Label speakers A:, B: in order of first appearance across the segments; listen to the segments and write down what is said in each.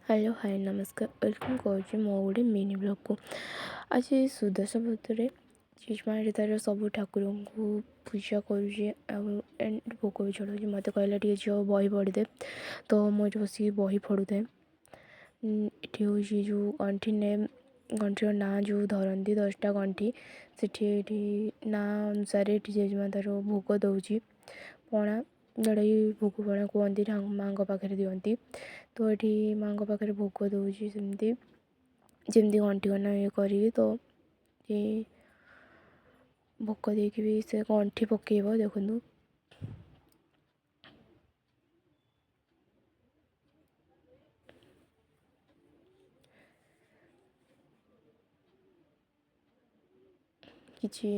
A: Hello hi ନମସ୍କାର, welcome କରୁଛି ମୋ ଗୋଟେ ମିନି ବ୍ଲଗ୍କୁ। ଆଜି ସୁଦଶା ବ୍ରତରେ ଜେଜେମା ଏଠି ତାର ସବୁ ଠାକୁରଙ୍କୁ ପୂଜା କରୁଛି ଆଉ ଭୋଗ ବି ଚଢ଼ଉଛି। ମୋତେ କହିଲା ଟିକେ ଝିଅ ବହି ପଢ଼ିଦେ, ତ ମୁଁ ଏଠି ବସିକି ବହି ପଢ଼ୁଥାଏ। ଏଠି ହେଉଛି ଯେଉଁ ଗଣ୍ଠି ନେମ୍, ଗଣ୍ଠିର ନାଁ ଯେଉଁ ଧରନ୍ତି 10ଟା ଗଣ୍ଠି, ସେଠି ଏଠି ନାଁ ଅନୁସାରେ ଏଠି ଜେଜେମା ତାର ଭୋଗ ଦେଉଛି। ପଣା ଯେଉଁଟାକି ଭୋଗ ପଣା କୁହନ୍ତି, ମାଆଙ୍କ ପାଖରେ ଦିଅନ୍ତି। ତ ଏଠି ମାଆଙ୍କ ପାଖରେ ଭୋଗ ଦେଉଛି ସେମିତି ଯେମିତି ଗଣ୍ଠି ଗଣା ଇଏ କରିକି, ତ ଏ ଭୋଗ ଦେଇକି ବି ସେ ଗଣ୍ଠି ପକେଇବ। ଦେଖନ୍ତୁ କିଛି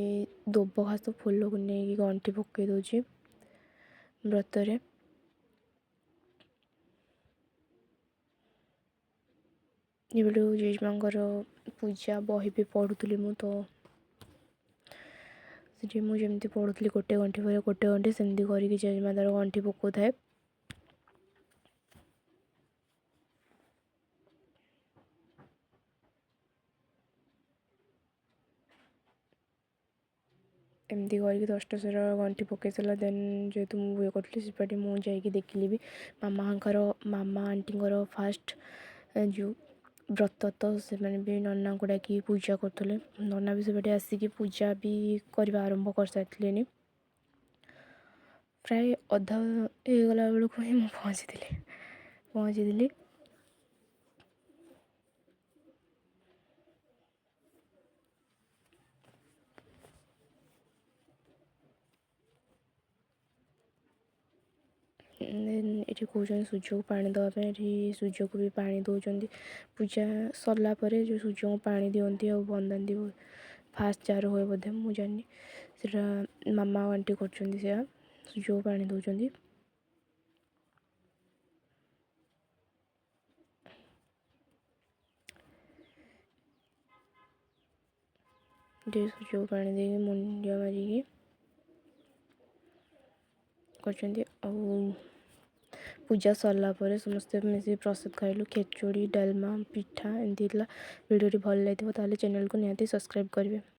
A: ଦୁବ ଘାସ ଫୁଲକୁ ନେଇକି ଗଣ୍ଠି ପକେଇ ଦେଉଛି ବ୍ରତରେ। ଏବେଠୁ ଜେଜେମାଙ୍କର ପୂଜା ବହି ବି ପଢ଼ୁଥିଲି ମୁଁ, ତ ସେଠି ମୁଁ ଯେମିତି ପଢ଼ୁଥିଲି ଗୋଟେ ଗଣ୍ଠି ପରେ ଗୋଟେ ଗଣ୍ଠି, ସେମିତି କରିକି ଜେଜେମା ତାର ଗଣ୍ଠି ପକାଉଥାଏ। ଏମିତି କରିକି 10ଟା ସାରା ଗଣ୍ଠି ପକାଇ ସାରିଲା ଦେନ୍ ଯେହେତୁ ମୁଁ ଇଏ କରୁଥିଲି, ସେପଟେ ମୁଁ ଯାଇକି ଦେଖିଲି ବି ମାମାଙ୍କର, ମାମା ଆଣ୍ଟିଙ୍କର ଫାଷ୍ଟ ଯେଉଁ ବ୍ରତ, ତ ସେମାନେ ବି ନନାଙ୍କୁ ଡାକିକି ପୂଜା କରୁଥିଲେ। ନନା ବି ସେପଟେ ଆସିକି ପୂଜା ବି କରିବା ଆରମ୍ଭ କରିସାରିଥିଲେଣି। ପ୍ରାୟ ଅଧା ହେଇଗଲା ବେଳକୁ ହିଁ ମୁଁ ପହଞ୍ଚିଥିଲି। ଦେନ୍ ଏଠି କହୁଛନ୍ତି ସୂର୍ଯ୍ୟକୁ ପାଣି ଦେବା ପାଇଁ, ଏଠି ସୂର୍ଯ୍ୟକୁ ବି ପାଣି ଦେଉଛନ୍ତି। ପୂଜା ସରିଲା ପରେ ଯେଉଁ ସୂର୍ଯ୍ୟଙ୍କୁ ପାଣି ଦିଅନ୍ତି ଆଉ ବନ୍ଦାନ୍ତି, ଫାଷ୍ଟ ଯାହାର ହୁଏ ବୋଧେ, ମୁଁ ଜାଣିନି ସେଟା, ମାମା ଆଉ ଆଣ୍ଟି କରୁଛନ୍ତି ସେୟା, ସୂର୍ଯ୍ୟକୁ ପାଣି ଦେଉଛନ୍ତି। ଏଠି ସୂର୍ଯ୍ୟକୁ ପାଣି ଦେଇକି ମୁଣ୍ଡିଆ ମାରିକି କରିଛନ୍ତି। ଆଉ ପୂଜା ସରିଲା ପରେ ସମସ୍ତେ ମିଶିକି ପ୍ରସାଦ ଖାଇଲୁ, ଖେଚୁଡ଼ି, ଡାଲମା, ପିଠା ଏମିତି ହେଇଥିଲା। ଭିଡ଼ିଓଟି ଭଲ ଲାଗିଥିବ ତାହେଲେ ଚ୍ୟାନେଲକୁ ନିହାତି ସବସ୍କ୍ରାଇବ୍ କରିବେ।